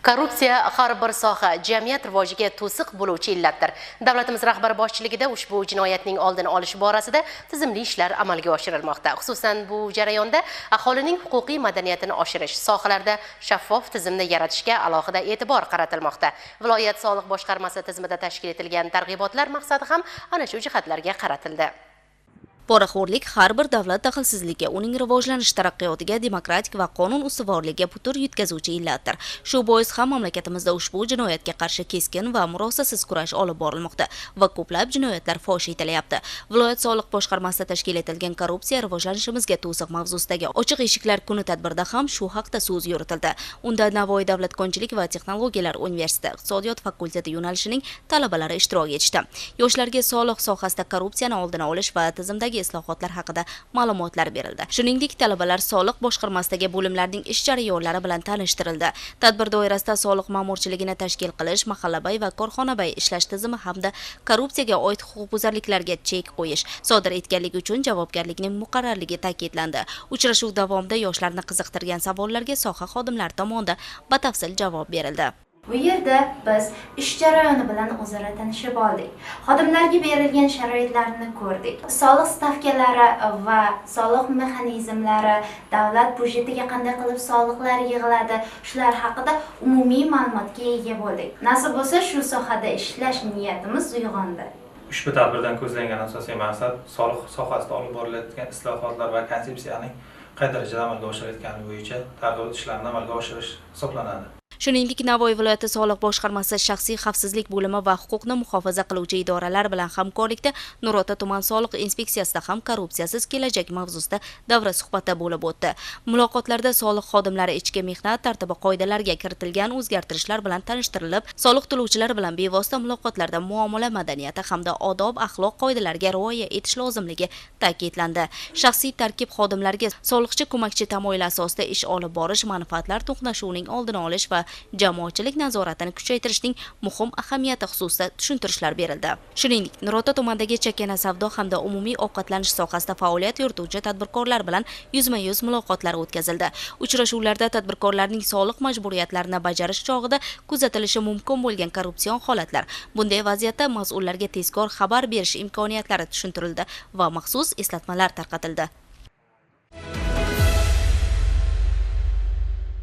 Korrupsiya har bir soha, jamiyat rivojiga to'siq bo'luvchi illatdir. Davlatimiz rahbari boshchiligida ushbu jinoyatning oldini olish borasida tizimli ishlar amalga oshirilmoqda. Xususan, bu jarayonda aholining huquqiy madaniyatini oshirish, sohalarda shaffof tizimni yaratishga alohida e'tibor qaratilmoqda. Viloyat soliq boshqarmasi tizimida tashkil etilgan targ'ibotlar maqsadi ham ana shu jihatlarga qaratildi. Poraxo'rlik har bir davlat daxlsizligiga, uning rivojlanish taraqqiyotiga, demokratik va qonun ustuvorligiga putur yetkazuvchi illatdir. Shu bois ham mamlakatimizda ushbu jinoyatga qarshi keskin va murosasiz kurash olib borilmoqda va ko'plab jinoyatlar fosh etilyapti. Viloyat soliq boshqarmasida tashkil etilgan korrupsiya rivojlanishimizga to'siq mavzusidagi ochiq eshiklar kuni tadbirida ham shu haqda so'z yuritildi. Unda Navoiy davlat konchilik va texnologiyalar universiteti iqtisodiyot fakulteti yo'nalishining talabalari ishtirok etishdi. Yoshlarga soliq sohasida korrupsiyani oldini olish va tizimdagi islohotlar haqida ma'lumotlar berildi. Shuningdek, talabalar soliq boshqarmasidagi bo'limlarning ish jarayonlari bilan tanishtirildi. Tadbir doirasida soliq ma'murchiligini tashkil qilish, mahallabay va korxonabay ishlash tizimi hamda korrupsiyaga oid huquqbuzarliklarga chek qo'yish, sodir etganlik uchun javobgarlikning muqarrarligi ta'kidlandi. Uchrashuv davomida yoshlarni qiziqtirgan savollarga soha xodimlari tomonidan batafsil javob berildi. Bu yerda biz ish jarayoni bilan o'zaro tanishib oldik. Xodimlarga berilgan sharoitlarni ko'rdik. Soliq stavkalari va soliq mexanizmlari, davlat byudjetiga qanday qilib soliqlar yig'iladi, shular haqida umumiy ma'lumotga ega bo'ldik. Nasib bo'lsa, shu sohada ishlash niyatimiz uyg'ondi. Ushbu tadbirdan ko'zlangan asosiy maqsad soliq sohasida olib borilayotgan islohotlar va konsepsiyaning qay darajada amalga oshirilayotgani bo'yicha targ'ibot ishlarini amalga oshirish hisoblanadi. Shuningdek, Navoiy viloyati soliq boshqarmasi shaxsiy xavfsizlik bo'limi va huquqni muhofaza qiluvchi idoralar bilan hamkorlikda Nurota tuman soliq inspeksiyasida ham korrupsiyasiz kelajak mavzusida davra suhbati bo'lib o'tdi. Muloqotlarda soliq xodimlari ichki mehnat tartibi qoidalariga kiritilgan o'zgartirishlar bilan tanishtirilib, soliq to'lovchilar bilan bevosita muloqotlarda muomala madaniyati hamda odob axloq qoidalariga rioya etish lozimligi ta'kidlandi. Shaxsiy tarkib xodimlariga soliqchi ko'makchi tamoyili asosida ish olib borish, manfaatlar to'qnashuvining oldini olish va jamoatchilik nazoratini kuchaytirishning muhim ahamiyati xususida tushuntirishlar berildi. Shuningdek, Nurota tumanidagi chakana savdo hamda umumiy ovqatlanish sohasida faoliyat yurituvchi tadbirkorlar bilan yuzma-yuz muloqotlar o'tkazildi. Uchrashuvlarda tadbirkorlarning soliq majburiyatlarini bajarish chog'ida kuzatilishi mumkin bo'lgan korrupsion holatlar, bunday vaziyatda mas'ullarga tezkor xabar berish imkoniyatlari tushuntirildi va maxsus eslatmalar tarqatildi.